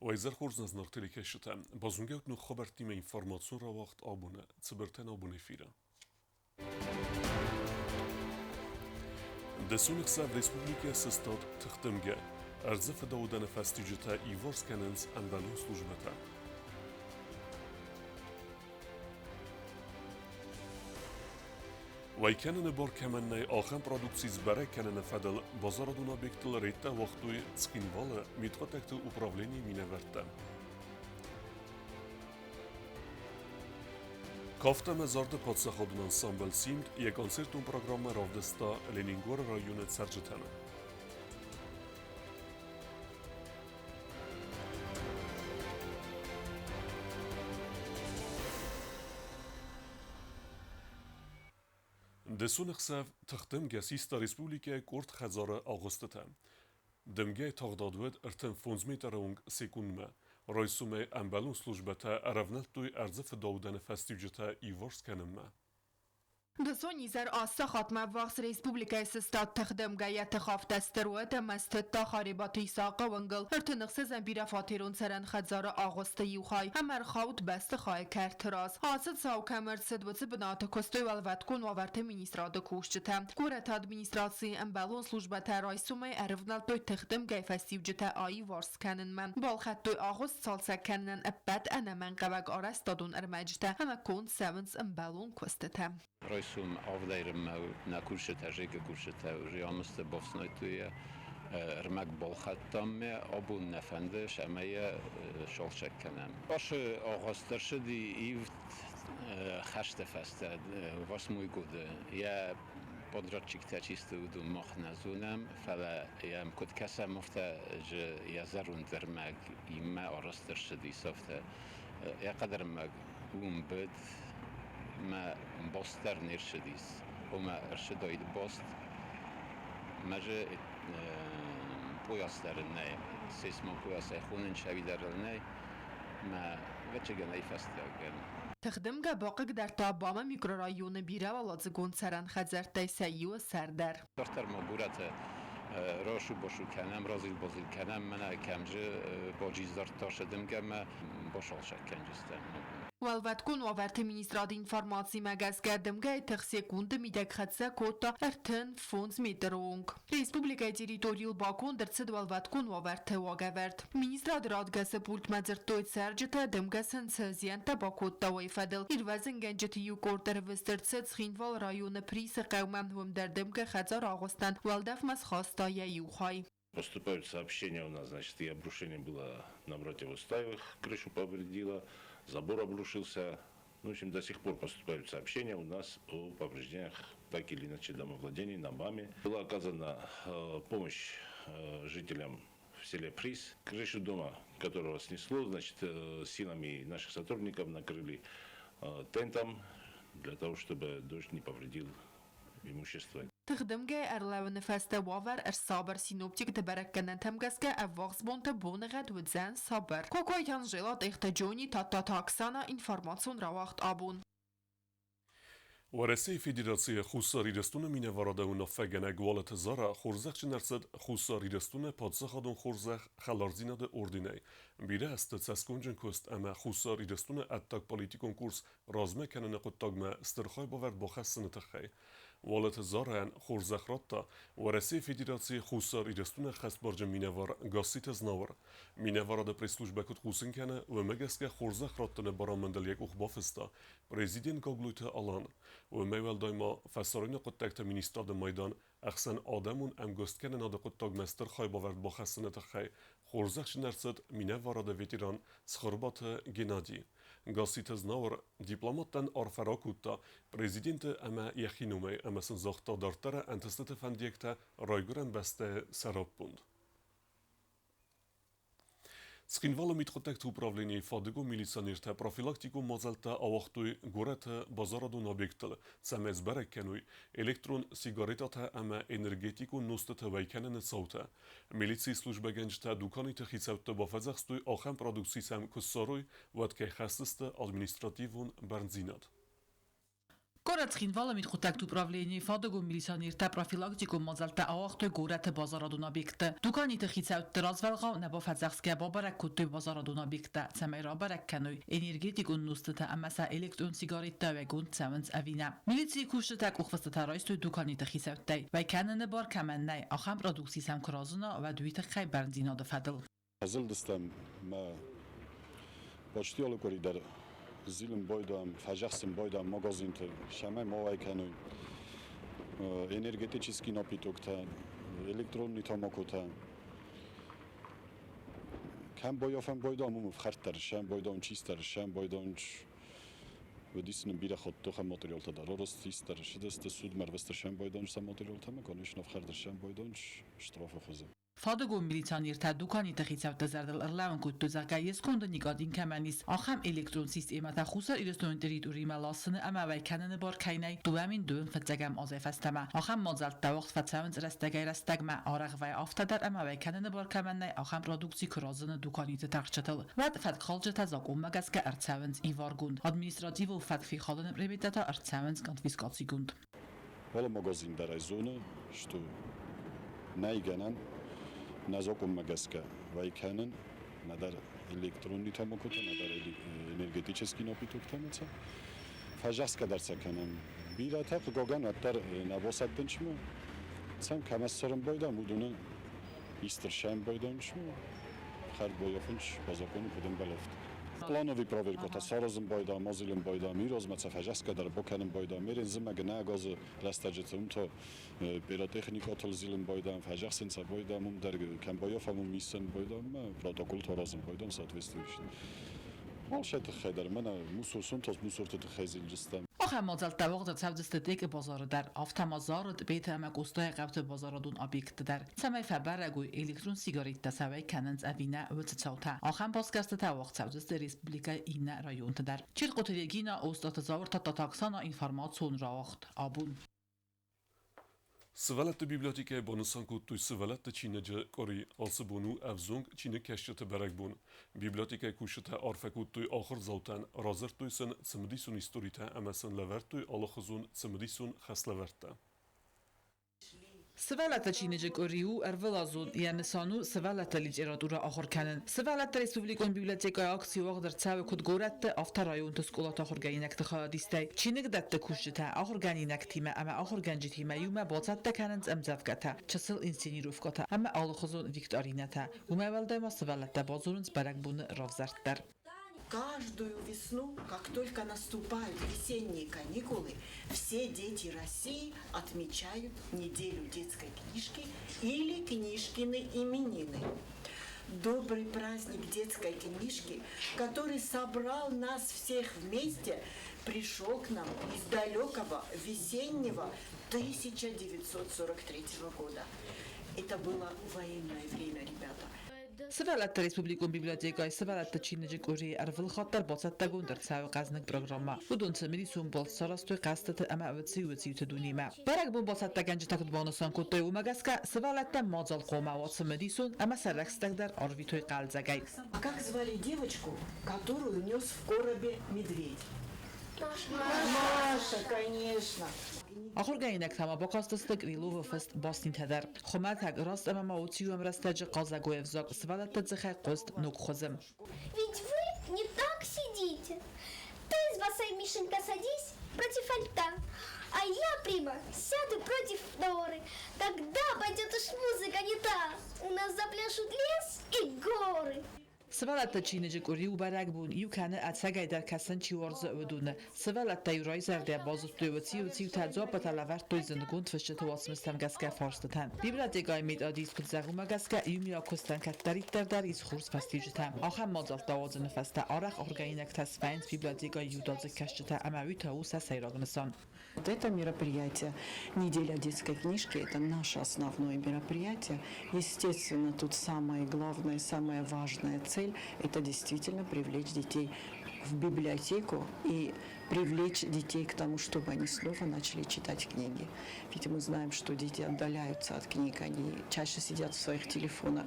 Уӕ изӕр хорз нӕ зынаргъ телекӕсджытӕ! Базонгӕут ног хабӕрттимӕ информацион рауагъд абоны цыбыртӕн абон эфиры. Дӕсон ӕхсӕв республикӕйы сыстад тыхдымгӕ. Ӕрдзы фыдаудӕны фӕстиуджытӕ иуварс кӕнынц ӕмбӕлон службӕтӕ. Уӕй кӕныны бар кӕмӕн нӕй, ахӕм продукци сбӕрӕг кӕныны фӕдыл базарадон объекттыл рейдтӕ уагътой Цхинвалы мидхъуыддӕгты управленийы минӕвӕрттӕ. Кафт ӕмӕ зарды паддзахадон ансамбль «Симд» йӕ концертон программӕ равдыста Ленингоры районы цӕрджытӕн. Дысон ӕхсӕв тыхдымгӕ систа республикӕйы къорд хӕдзары агъуыстытӕ. Дымгӕйы тагъдад уыд 35 метры онг секундмӕ. Райсомӕй ӕмбӕлон службӕтӕ ӕрӕвнӕлдтой ӕрдзы фыдаудӕны фӕстиуджытӕ иуварс кӕнынмӕ. Дысон изӕр ацы сахатмӕ ӕввахс республикӕйы сыстад тыхдымгӕйӕ тыхафтӕ стыр уыд ӕмӕ стыдта Харебаты Исахъы уынгыл 36 бирӕфатерон цӕрӕн хӕдзары агъуысты иу хай ӕмӕ ӕрхауд бӕстыхайы кӕрты раз. Ацы цау кӕм ӕрцыд, уыцы бынаты куыстой Уӕлвӕткон уавӕрты министрады кусджытӕ. Горӕты администрацийы ӕмбӕлон службӕтӕ райсомӕй ӕрывнӕлдтой тыхдымгӕйы фӕстиуджытӕ аиуварс кӕнынмӕ. Балхӕдтой агъуыст цалцӕг кӕнынӕн ӕппӕт ӕнӕмӕнгхъӕуӕг арӕзтадон ӕрмӕджытӕ ӕмӕ конд цӕуынц ӕмбӕлон куыстытӕ. Райсом авдӕйрӕммӕ нӕ курсытӕ, ЖЭК-ы курсытӕ уже амысты бафснайдтой ӕрмӕг балхӕдтам мӕ абон нӕ фӕнды, ӕмӕ йӕ салцӕг кӕнӕм. Ашы агъуыст ӕрцыди ивд хӕсты фӕстӕ, восьмой годы. Йӕ подрядчиктӕ чи сты, уыдон мах нӕ зонӕм, фӕлӕ йӕм куыд кӕсӕм, афтӕ йӕ зӕронд ӕрмӕг имӕ арӕзт ӕрцыдис, афтӕ. Йӕ хъӕдӕрмӕг уым быд мӕ бост дӕр не рцыдис. Ома ӕрцыдаид бост, мӕ же пояс дӕр ын нӕй, сейсмопояс ӕй хонын чави дӕр ыл нӕй, мӕ ӕвӕццӕгӕн ӕй фӕстиагӕн. Тыхдымгӕ бахъыгдардта Бамы микрорайоны бирӕуӕладзыгон цӕрӕн хӕдзӕрттӕй сӕ иуы сӕрдар. Дарддӕр ма горӕты расу-басу кӕнӕм, разил-базил кӕнӕм, мӕнӕ кӕмджы баджиздардта сӕ дымгӕмӕ, басалсӕг кӕнджыстӕм. Уӕлвӕткон уавӕрты министрады информацимӕ гӕсгӕ дымгӕйы тых секунды мидӕг хӕццӕ кодта 35 метры онг. Республикӕйы территорийыл баконд ӕрцыд уӕлвӕткон уавӕрты уагӕвӕрд. Министрады радгӕсы пультмӕ дзырдтой цӕрджытӕ, дымгӕ сын цы зиӕнттӕ бакодта, уый фӕдыл. Ирвӕзынгӕнджыты иу къорд ӕрвыст ӕрцыд Цхинвалы районы Присы хъӕумӕ, уым дӕр дымгӕ хӕдзар агъуыстӕн уӕлдӕфмӕ схаста йӕ иу хай. Поступают сообщения у нас, значит, и обрушение было на братьев Устаевых, крышу повредило, забор обрушился. Ну, в общем, до сих пор поступают сообщения у нас о повреждениях так или иначе домовладений на БАМе. Была оказана помощь жителям в селе Приз. Крышу дома, которого снесло, значит, силами наших сотрудников накрыли тентом для того, чтобы дождь не повредил имущество. Тыхдымгӕйы ӕрлӕууыны фӕстӕ уавӕр ӕрсабыр. Синоптикты бӕрӕггӕнӕнтӕм гӕсгӕ ӕввахс бонты боныгъӕд уыдзӕн сабыр. Кокойты Анжела, Тъехты Джони, Тадтаты Оксана, информацион рауагъд абон. Уӕрӕсейы Федерацийы Хуссар Ирыстоны минӕварады уынаффӕгӕнӕг Уалыты Зара хорзӕхджын ӕрцыд Хуссар Ирыстоны паддзахадон хорзӕх Хӕлардзинады орденӕй. Бирӕ азты цӕсгомджын куыст ӕмӕ Хуссар Ирыстоны ӕддагполитикон курс размӕ кӕныны хъуыддагмӕ стыр хайбавӕрд бахӕссыны тыххӕй. Уалыты Зарайӕн хорзӕх радта Уӕрӕсейы Федерацийы Хуссар Ирыстоны ӕххӕстбарджын минӕвар Гасситы Знауыр. Минӕварады пресс-службӕ куыд хъусын кӕны, уымӕ гӕсгӕ хорзӕх раттыны барамындыл йӕ къух бафыста президент Гаглойты Алан. Уымӕй уӕлдай ма фӕсарӕйнаг хъуыддӕгты министрады майдан ӕхсӕнадӕмон ӕмгуысткӕнынады хъуыддагмӕ стыр хайбавӕрд бахӕссыны тыххӕй хорзӕхджын ӕрцыд минӕварады ветеран Цхуырбаты Геннадий. Гасситы Знауыр дипломаттӕн арфӕ ракодта президенты ӕмӕ йӕхи номӕй ӕмӕ сын загъта дарддӕры ӕнтыстыты фӕндиӕгтӕ райгуырӕн бӕстӕйы сӕраппонд. Цхинвалы мидхъуыддӕгты управленийы фадыгон милиционертӕ профилактикон мадзӕлттӕ ауагътой горӕты базарадон объекттыл, цӕмӕй сбӕрӕг кӕной электрон сигаретӕтӕ ӕмӕ энергетикон нозтытӕ уӕй кӕныны цаутӕ. Милицийы службӕгӕнджытӕ дуканиты хицӕутты бафӕдзӕхстой, ахӕм продукци сӕм куы ссарой, уӕд кӕй хӕсдзысты административон бӕрндзинад. Горӕт Цхинвалы мидхъуыддӕгты управленийы фадыгон милиционертӕ профилактикон мадзӕлттӕ ауагътой горӕты базарадон объектты. Дуканиты хицӕутты развӕлгъау нӕ бафӕдзӕхсгӕ бабӕрӕг кодтой базарадон объекттӕ, цӕмӕй рабӕрӕг кӕной, энергетикон нозтытӕ ӕмӕ сӕ электрон сигареттӕ уӕйгонд цӕуынц ӕви нӕ. Милицийы кусджытӕ къухфыстытӕ райстой дуканиты хицӕуттӕй. Уӕй кӕныны бар кӕмӕн нӕй, ахӕм продукци сӕм куы разына, уӕд уый тыххӕй бӕрндзинады фӕдыл. Фӕзылдыстӕм мӕ почти алы къуыри дӕр зилын байдам, фӕзӕхсын байдам магазинты, цӕмӕй ма уӕй кӕной энергетический напитоктӕ, электронный тамакотӕ. Кӕм байафӕм байдам, уым ӕфхӕрддӕр сӕм байдам, чистдӕр сӕм байдам. Уыдис нын бирӕ хъуыддӕгтӕ материалтӕ дӕр. Ростистӕр ссыдысты судмӕ ӕрвысты сӕм байдам сӕ материалтӕ ӕмӕ, конечно, ӕфхӕрд сӕм байдам штрафы хуызы. Фадыгон милиционертӕ дуканиты хицӕутты зӕрдыл ӕрлӕууын кодтой, зӕгъгӕ, йе сконды никотин кӕмӕн ис, ахӕм электрон системӕтӕ Хуссар Ирыстоны территоримӕ ласыны ӕмӕ уӕй кӕныны бар кӕй нӕй, 2002 фыццӕгӕм азӕй фӕстӕмӕ. Ахӕм мадзӕлттӕ уагъд фӕцӕуынц рӕстӕгӕй-рӕстӕгмӕ, арӕх вӕййы афтӕ дӕр ӕмӕ уӕй кӕныны бар кӕмӕн нӕй, ахӕм продукци куы разыны дуканиты тӕхджытыл, уӕд фӕткхалджытӕ закъонмӕ гӕсгӕ ӕрцӕуынц иваргонд, административон фӕтк фехалыны предметтӕ та ӕрцӕуынц конфискацигонд. Алы магазин дӕр ӕй зоны, что нӕй гӕнӕн нӕ закъонмӕ гӕсгӕ уӕй кӕнын нӕдӕр электронный тамакотӕ, нӕдӕр энергетический напитоктӕ ӕмӕ сӕ фӕзӕхсгӕ дӕр сӕ кӕнӕм. Бирӕтӕ, хъыгагӕн, уӕддӕр нӕ басӕттынчмӕ сӕм кӕмӕ ссарын байдам, уыдоны исты сӕм байдамчмӕ хӕрд байафынч по закону куыд ӕмбӕлы, афтӕ. Плановый проверкӕтӕ саразын байдам, азилын байдам, ирозмӕ сӕ фӕзӕхсгӕ дӕр бакӕнын байдам, мерен зымӕг нӕ газы рӕстӕджыты уым та пиротехникӕтыл зилын байдам, фӕзӕхсын сӕ байдам, уым дӕр кӕм байафӕм, уым исын байдам, протоколтӕ аразын байдам соответствующий. Алцӕй тыххӕй дӕр мӕнӕ мусор, мусорты тыххӕй зилджыстӕм. Ахӕм мадзӕлттӕ уагъд ӕрцӕудзысты Тъекъы базары дӕр, афтӕ ма Зары, Тъбеты ӕмӕ Къостайы хъӕуты базарадон объектты дӕр, цӕмӕй фӕбӕрӕг уой, электрон сигареттӕ сӕ уӕй кӕнынц ӕви нӕ, уыцы цаутӕ. Ахӕм басгӕрстытӕ уагъд цӕудзысты республикӕйы иннӕ районты дӕр. Чиркъоты Регина, Остъаты Зауыр, Тадтаты Оксана, информацион рауагъд. Абон. Сывӕллӕтты библиотекӕйы банысан кодтой сывӕллӕтты чиныджы къуыри. Ацы бон у ӕвзонг чиныгкӕсджыты бӕрӕгбон. Библиотекӕйы кусджытӕ арфӕ кодтой ахуырдзаутӕн, радзырдтой сын цымыдисон историтӕ ӕмӕ сын лӕвӕрдтой алыхуызон цымыдисон хӕслӕвӕрдтӕ. Сывӕллӕтты чиныджы къуыри у ӕрвылазон, йӕ нысан у сывӕллӕтты литературӕ ахуыр кӕнын. Сывӕллӕтты республикон библиотекӕйы акци уагъд ӕрцӕуы куыд горӕтты, афтӕ районты скъолаты ахуыргӕнинӕгты хайадистӕй. Чиныгдӕтты кусджытӕ ахуыргӕнинӕгтимӕ ӕмӕ ахуыргӕнджытимӕ иумӕ бацӕттӕ кӕнынц ӕмдзӕвгӕтӕ, чысыл инсценировкӕтӕ ӕмӕ алыхуызон викторинӕтӕ. Уымӕй уӕлдай ма сывӕллӕттӕ бадзурынц бӕрӕгбоны равзӕрд дӕр. Каждую весну, как только наступают весенние каникулы, все дети России отмечают неделю детской книжки или книжкины именины. Добрый праздник детской книжки, который собрал нас всех вместе, пришел к нам из далекого весеннего 1943 года. Это было военное время, ребята. Сывӕллӕтты республикон библиотекӕйы сывӕллӕтты чиныджы къуырийы ӕрвылхатт дӕр бацӕттӕгонд ӕрцӕуы хъӕзныг программӕ. Уыдон цымыдисон балц сарӕзтой хъӕзтыты ӕмӕ уыци-уыциуты дунемӕ. Бӕрӕгбон бацӕттӕгӕнджытӕ куыд банысан кодтой, уымӕ гӕсгӕ сывӕллӕттӕн мадзал хъуамӕ уа цымыдисон ӕмӕ сӕ рӕстӕг дӕр арвитой хъӕлдзӕгӕй. А как звали девочку, которую нес в коробе медведь? Маша, конечно. Ахуыргӕнинӕгтӕ ма бакастысты Крыловы фыст баснитӕ дӕр. Хуымӕтӕг, раст ӕмӕ ма уыцы иу ӕмрӕстӕджы хъазӕгой ӕвзаг сывӕллӕтты дзыхӕй хъуыст ног хуызы. Ведь вы не так сидите. Ты, Босой Мишенька, садись против альта, а я, Прима, сяду против Доры. Тогда пойдет уж музыка не та. У нас запляшут лес и горы. Сывӕллӕтты чиныджы къуыри у бӕрӕгбон, иу кӕны ӕцӕгӕйдӕр кӕсын чи уарзы, уыдоны. Сывӕллӕттӕ-иу райзӕрдӕ базыдтой уыци-уыциутӕ, дзуаппытӕ лӕвӕрдтой зындгонд фысджыты уацмыстӕм гӕсгӕ фарстытӕн. Библиотекӕйы методист куыд зӕгъы, уымӕ гӕсгӕ иумиаг куыстӕн кӕддӕриддӕр дӕр ис хорз фӕстиуджытӕ. Ахӕм мадзӕлттӕ уадзыны фӕстӕ арӕх ахуыргӕнинӕгтӕ свӕййынц библиотекӕйы иудадзыг кӕсджытӕ ӕмӕ уый та у сӕ сӕйраг нысан. Вот это мероприятие, неделя детской книжки, это наше основное мероприятие. Естественно, тут самая главная, самая важная цель – это действительно привлечь детей. в библиотеку и привлечь детей к тому, чтобы они снова начали читать книги. Ведь мы знаем, что дети отдаляются от книг, они чаще сидят в своих телефонах.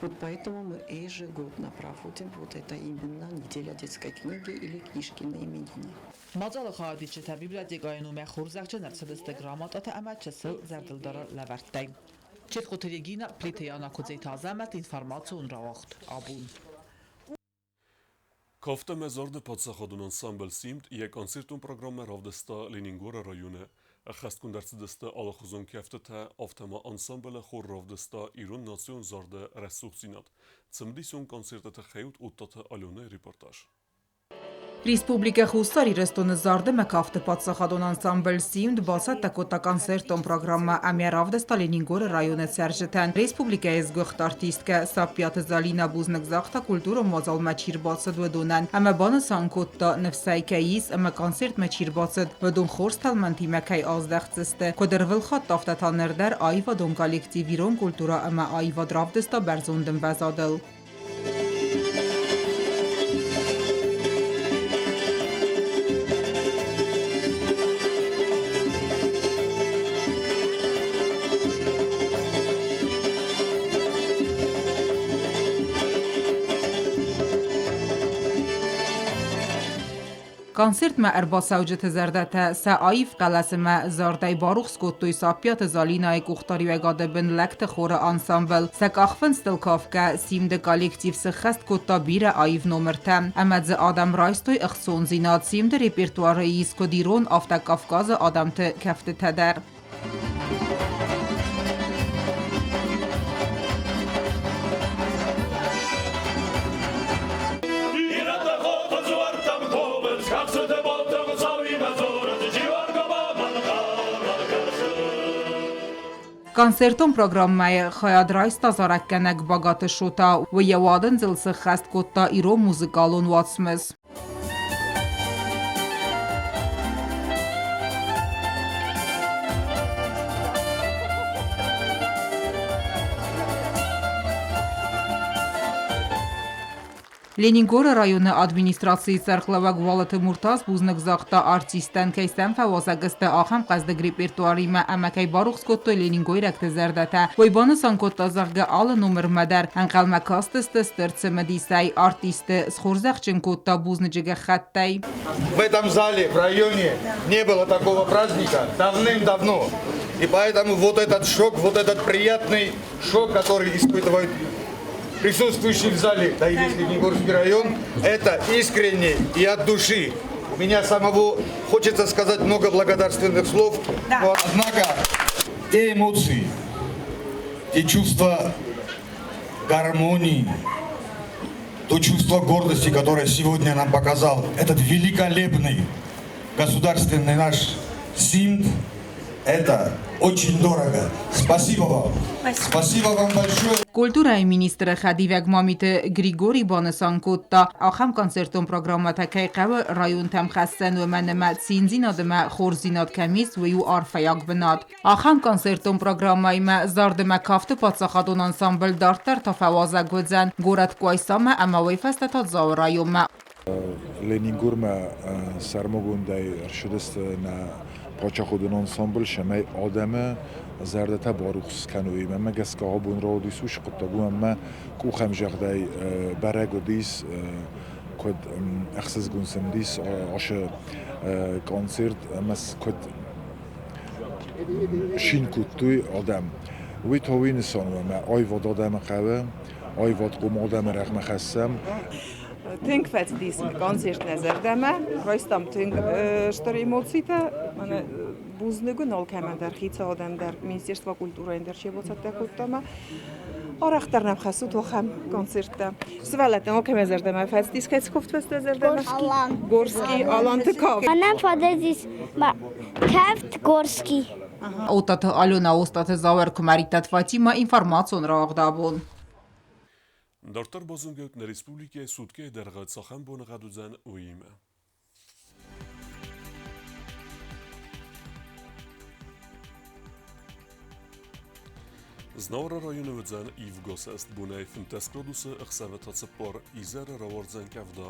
Вот поэтому мы ежегодно проводим вот это именно неделя детской книги или книжки на именины. Мадзалы хайадисджытӕ библиотекӕйы номӕй хорзӕхджын ӕрцыдысты грамотӕтӕ ӕмӕ чысыл зӕрдылдарӕн лӕвӕрттӕй. Четхъуты Регина, Плиты Яна, Куыдзеты Азӕмӕт, информацион рауагъд Абон. Кафт ӕмӕ зарды паддзахадон ансамбль «Симд» йӕ концертон программӕ равдыста Ленингоры районы. Ӕххӕстгонд ӕрцыдысты алыхуызон кӕфтытӕ, афтӕ ма ансамблы хор равдыста ирон национ зарды рӕсугъддзинад. Цымыдисон концерты тыххӕй уыд Оттаты Аленӕйы репортаж. Республикӕ Хуссар Ирыстоны зарды ӕмӕ кафты паддзахадон ансамбль «Симд» бацӕттӕ кодта концертон программӕ ӕмӕ равдыста Ленингоры районы цӕрджытӕн. Республикӕйы сгуыхт артисткӕ Саппиаты Залинӕ бузныг загъта культурон мадзалмӕ чи рбацыд, уыдонӕн ӕмӕ банысан кодта, ныфсӕй кӕй ис ӕмӕ концертмӕ чи рбацыд, уыдон хорз тӕлмӕнтимӕ кӕй аздӕхдзысты. Куыд ӕрвылхатт, афтӕ та ныр дӕр аивадон коллектив ирон культурӕ ӕмӕ аивад равдыста бӕрзонд ӕмвӕзадыл. Концертмӕ ӕрбацӕуджыты зӕрдӕтӕ сӕ аив хъӕлӕсимӕ зардӕй барухс кодтой Саппиаты Залинӕйы къухдариуӕгады бын лӕгты хоры ансамбль. Сӕ къахфындзтыл кафгӕ Симды коллектив сыххӕст кодта бирӕ аив номыртӕ ӕмӕ дзы адӕм райстой ӕхцондзинад. Симды репертуары ис куыд ирон, афтӕ Кавказы адӕмты кӕфтытӕ дӕр. Концертон программӕйы хайад райста зарӕггӕнӕг Багаты Шота. Уый йӕ уадындзыл сыххӕст кодта ирон музыкалон уацмыс. Ленингоры районы администрацийы сӕргълӕууӕг Уалыты Муртаз бузныг загъта артисттӕн, кӕй сӕм фӕуазӕг сты ахӕм хъӕздыг репертуаримӕ ӕмӕ кӕй барухс кодтой ленингойрӕгты зӕрдӕтӕ. Уый банысан кодта, зӕгъгӕ, алы номырмӕ дӕр ӕнхъӕлмӕ кастысты стыр цымыдисӕй. Артистты схорзӕхджын кодта бузныджы гӕххӕттӕй. В этом зале, в районе не было такого праздника давным-давно. И поэтому вот этот шок, вот этот приятный шок, который испытывают присутствующие в зале, да и весь Ленингорский район, это искренне и от души. У меня самого хочется сказать много благодарственных слов, но однако те эмоции, те чувства гармонии, то чувство гордости, которое сегодня нам показал этот великолепный государственный наш СИМД, это очень дорого. Спасибо вам. Спасибо вам большое. Культурӕйы министры хӕдивӕг Мамиты Григорий банысан кодта, ахӕм концертон программӕтӕ кӕй хъӕуы районтӕм хӕссӕн, уымӕн ӕмӕ циндзинад ӕмӕ хорздзинад кӕм ис, уый у арфӕйаг бынат. Ахӕм концертон программӕимӕ зарды ӕмӕ кафты паддзахадон ансамбль дарддӕр та фӕуазӕг уыдзӕн горӕт Къуайсамӕ ӕмӕ уый фӕстӕ та Дзауы районмӕ. Ленингормӕ сӕрмагондӕй ӕрцыдысты нӕ паддзахадон ансамбль, цӕмӕй адӕмы зӕрдӕтӕ барухс кӕной. Мӕнмӕ гӕсгӕ абон рауадис уыцы хъуыддаг, уымӕн ӕмӕ къухӕмзӕгъдӕй бӕрӕг уыдис, куыд ӕхсызгон сын уыдис ацы концерт ӕмӕ куыд цин кодтой адӕм. Уый та уый нысан у, ӕмӕ аивад адӕмы хъӕуы, аивадхъом адӕмы рӕгъмӕ хӕссӕм. Тынг фӕцыдис концерт нӕ зӕрдӕмӕ, райстам тынг стыр эмоцитӕ. Мӕнӕ бузныг уын алкӕмӕн дӕр, хицауадӕн дӕр, Министерство культурӕйӕн дӕр се бацӕттӕ кодта ӕмӕ арӕхдӕр нӕм хӕссут ахӕм концерттӕ. Сывӕллӕттӕн алкӕмӕ зӕрдӕмӕ фӕцыдис, кӕцы кафт фӕцыд зӕрдӕмӕ? Алан. Горский, Аланты кафт. Мӕнӕн фӕцыдис кафт Горский. Отаты Алена, Остаты Зауӕр, Куымӕридтаты Фатимӕ, информацион рауагъд абон. Дарддӕр базонгӕут нӕ республикӕйы суткӕйы дӕргъы цахӕм боныгъӕд уыдзӕн, уыимӕ. Знауыры районы уыдзӕн ивгӕсӕст, бонӕй 15 градусы, ӕхсӕвы та 4, изӕры рауардзӕн къӕвда.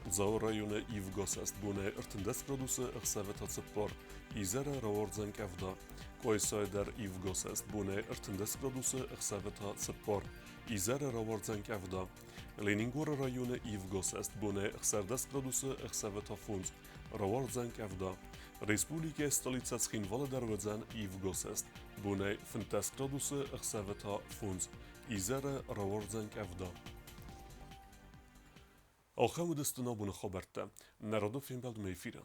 Дзауы районы ивгӕсӕст, бонӕй 13 градусы, ӕхсӕвы та 4, изӕры рауардзӕн къӕвда. Къуайсайы дӕр ивгӕсӕст, бонӕй 13 градусы, ӕхсӕвы та 4, изӕры рауардзӕн къӕвда. Ленингоры районы ивгӕсӕст, бонӕй 16 градусы, ӕхсӕвы та 5, рауардзӕн къӕвда. Республикӕйы столицӕ Цхинвалы дӕр уыдзӕн ивгӕсӕст, бонӕй 15 градусы, ӕхсӕвы та 5, изӕры рауардзӕн къӕвда. Ахӕм уыдысты нӕ абоны хабӕрттӕ. Нӕ радон фембӕлдмӕ эфиры.